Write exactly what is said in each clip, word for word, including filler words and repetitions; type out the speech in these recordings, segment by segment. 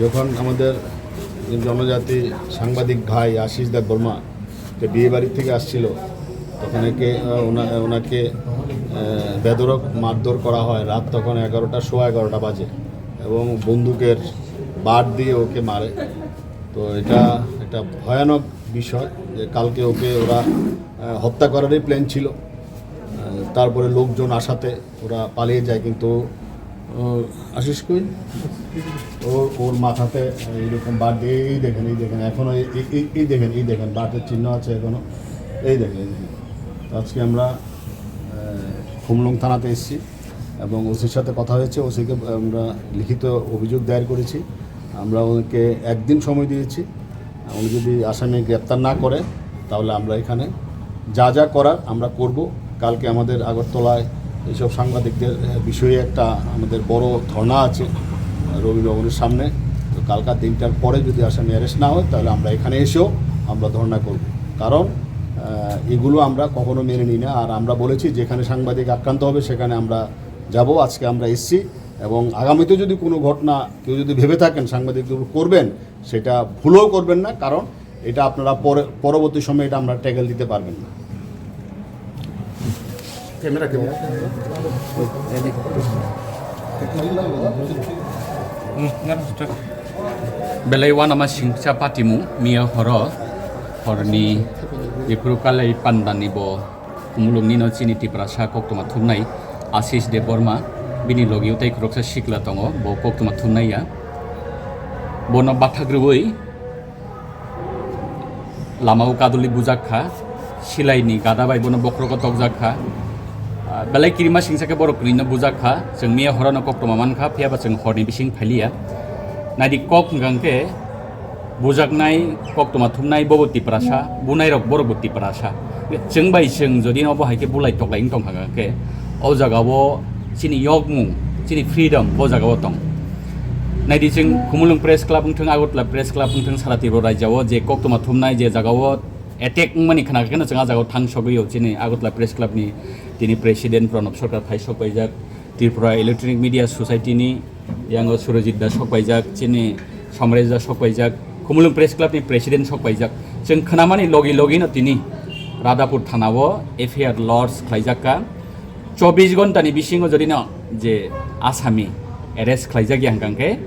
যখন আমাদের জনজাতি সাংবাদিক ভাই আশিস দেববর্মা যে বিয়ে বাড়ি থেকে আসছিল, তখন একে, আহ, ওনা-, ওনাকে, আহ, বেধড়ক মারধর করা হয়। রাত তখন এগারোটা, সোয়া এগারোটা বাজে এবং বন্দুকের বাট দিয়ে ওকে মারে। তো এটা একটা ভয়ানক বিষয় যে কালকে ওকে ওরা, আহ, হত্যা করারই প্ল্যান ছিল। আহ, তারপরে লোকজন আসাতে ওরা পালিয়ে যায়, কিন্তু, আহ, আশিস কই? ও, ওর মাথাতে এইরকম বাট দিয়ে, এই দেখেন, এই দেখেন, এখনো এই, এই, এই, এই দেখেন, এই দেখেন, বাটের চিহ্ন আছে এখনো, এই দেখেন, এই দেখেন। তো আজকে আমরা, আহ, খুমলুং থানাতে এসেছি এবং ওসির সাথে কথা হয়েছে, ওসিকে আমরা লিখিত অভিযোগ দায়ের করেছি। আমরা ওকে একদিন সময় দিয়েছি, উনি যদি আসামি গ্রেপ্তার না করে, তাহলে আমরা এখানে যা যা করার আমরা করব। কালকে আমাদের আগরতলায় এইসব সাংবাদিকদের, আহ, বিষয়ে একটা আমাদের বড় ধর্ণা আছে, আহ, রবি ভবনের সামনে। তো কালকার দিনটার পরে যদি আসামি অ্যারেস্ট না হয়, তাহলে আমরা এখানে এসেও আমরা ধর্ণা করব। কারণ, আহ, এগুলো আমরা কখনো মেনে নিই না। আর আমরা বলেছি, যেখানে সাংবাদিক আক্রান্ত হবে, সেখানে আমরা যাব। আজকে আমরা এসছি এবং আগামীতে যদি কোনো ঘটনা কেউ যদি ভেবে থাকেন সাংবাদিকদের উপর করবেন, সেটা ভুলেও করবেন না, কারণ এটা আপনারা পরে, পরবর্তী সময়ে এটা আমরা ট্যাকেল দিতে পারবেন না। Camera, camera. Belai uanama singcha patimung miya horo, horni jephuru kalai pandani bo Khumulungni no chini Tiprasa koktwma thumnai Ashish Debbarma, bini logi o tei khoroksa sikla tongo, bo koktwma thumnai ya. Bono bathak rwui lama o kaduli bujak kha, silai ni gada bai bono bokhorogo tokjak kha. Ah, belai kirima singsa khe borok kwnwi no bujak kha, chwng miya horo no koktwma man kha, phiya ba chwng horni bising phailiya. Naidi kok hwnkha khe, bujaknai, koktwma thumnai bobo Tiprasa, bunairok borokbo Tiprasa. Chwng bai chwng jodi no obo hai khe bulai toklai wng tong kha khe, o jagao chini yokmung, chini freedom bo jagao tong. Naidi chwng Khumulwng Press Club wng thung, Agartala Press Club wng thung, sara Tripura rajyao je koktwma thumnai je jagao attack wngmani khna khe no chwng a jagao thang sogwi o chini Agartala Press Club ni tini president Pranab Sarkar phai sok paijak, Tripura Electronic Media Society ni yango Surojit da sok paijak, chini Somresh da sok paijak, Khumulwng Press Club ni president sok paijak. Chwng khnamani logi logi no tini Radhapur thana o F I R lodge khlaijak kha. Chobbish ghonta ni bisingo jodi no je asami arrest khlaijak ya hwnkha khe,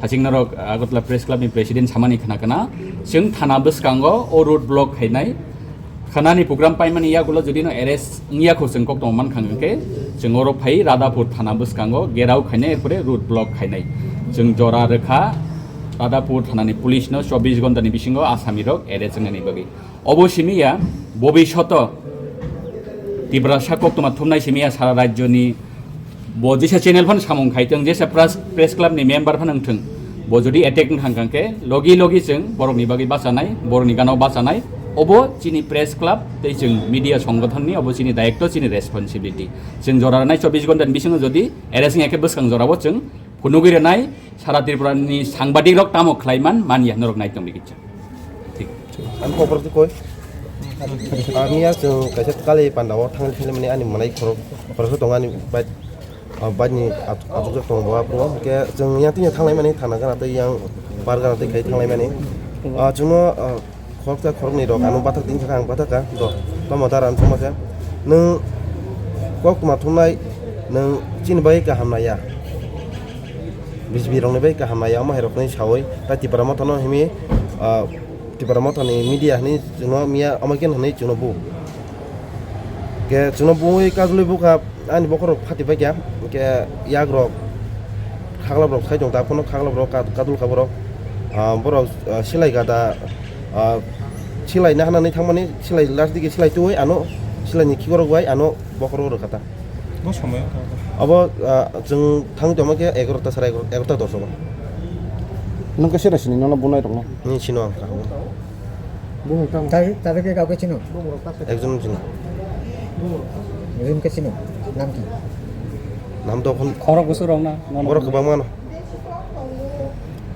haching norok Agartala Press Club ni president samani khna khna, chwng thana bwskango o road block khainai. Khanani program paimani yagulo jodi no arrest wngya kho chwng koktwma mankha hwnkhe, chwng oro phai Radhapur thana bwskango gerao khainai, erpore road block khainai. Chwng jora rwkha Radhapur thanani police no chobbish ghonta ni bisingo asami rok arrest wngnani bagwi. Obo simi ya, bobishoto Tiprasa koktwma thumnai simi ya sara rajyo ni Bo jesa channel phano samung khai tong, jesa press, press club ni member phano wng thung, bo jodi attack wng thang khe, logi logi chwng borok ni bagwi bachanai, borok ni gana o bachanai, obo chini press club tei chwng media songgothon ni obo chini dayikto, chini responsibility. Chwng jora rwnai chobbish ghonta ni bisingo jodi arrest wngya khe bwskang jora o chwng phunugwi rwnai, sara Tripura ni sangbadik rok tamo khlai man, man ya norok nai tong di kicha. Thik. Ang khobor twi koi. Ang ya chwng kaisa kali panda o thang thang mani ani manai khorok khorok tongo ani bai. Ah, bike ni at-, achukjak tongo bo aphuru. Hwnkhe chwng yang tini thanglai mani, thana gana tei yang bar gana tei khai thanglai mani. Ah, chwngno, ah, khoroksa khoroknwi rok ano bathak tini sakha ang bathak kha. Do, tamo dara ang chwngma khe. Nwng kok tma thumnai, nwng chini bai kaham naiya. B J P rokni bai kaham naiya, omo hai rokni sawi. Tai Tipra Motha no himi, ah, Tipra Motha ni media hwnwi chwngno miya omo khe hwnwi chwngno bu. Khe chwngno buwi kajlwi bukha ani bokhorok phati paikha. Khe yakrok khaglap rok sai tong ta phano khaglap rok kad-, kadul kha borok. Ah, borok, ah, silai gada, ah, silai na hanani thangmani silai last digi silai tuwi ano silai ni khikorok bai ano bokhorok rwkha ta. Bo somoyo to. Abo, ah, chwng thang tongma khe egarota sara egarota, egarota dos o. Nwng khe sira sini nono bunai rokno? Ni sino ang kaham. Bumung tamo? Tari, tari ke kau ke chino? Ekjon chino. Ekjon ke chino? Nam ki? Nam to khon. Khorok bwswk rok na? Nono borok bumung. Kwbangma no.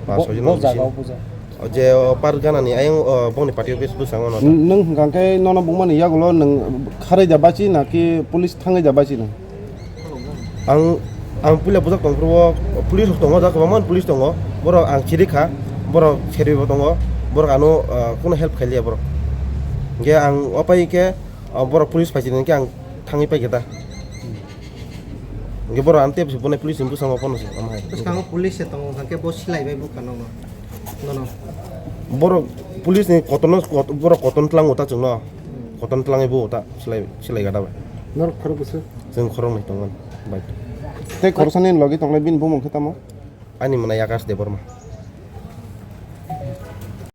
Bo, paanch chhoi jon bo no jaga bisi. O puja. O je o par gana ni ayang o bongni party office bwskango no. N-, nwng hwnkha khe nono bumani yagulo nwng kharwi da bachi na ki police thangwi da bachi nwng? Ang, ang puila bujak tong phuru o police rok tongo, da kwbangma police tongo. Borok ang chiri kha, borok serwi bo tongo. Borok ano, ah, kuno help khai liya borok. Hingke ang o pai khe, ah, borok police phai chini hingke ang thangwi pai khe ta. Hingke borok ang tep se bunai police ni bwskango pono se, omo hai. Bwskango police se tongo, hingke bo silai bai bukha nono. Nono. Borok police ni kotorno, kot-, borok kotorno tlango ta chwngno. Kotorno tlangwi bo ta silai, silai gada bai. Norok khorok bwswk? Chwng khoroknwi tongo bai. Tei khoroksa ni logi tongnai bini bumung khe tamo? Ani mwnai Akash Debbarma.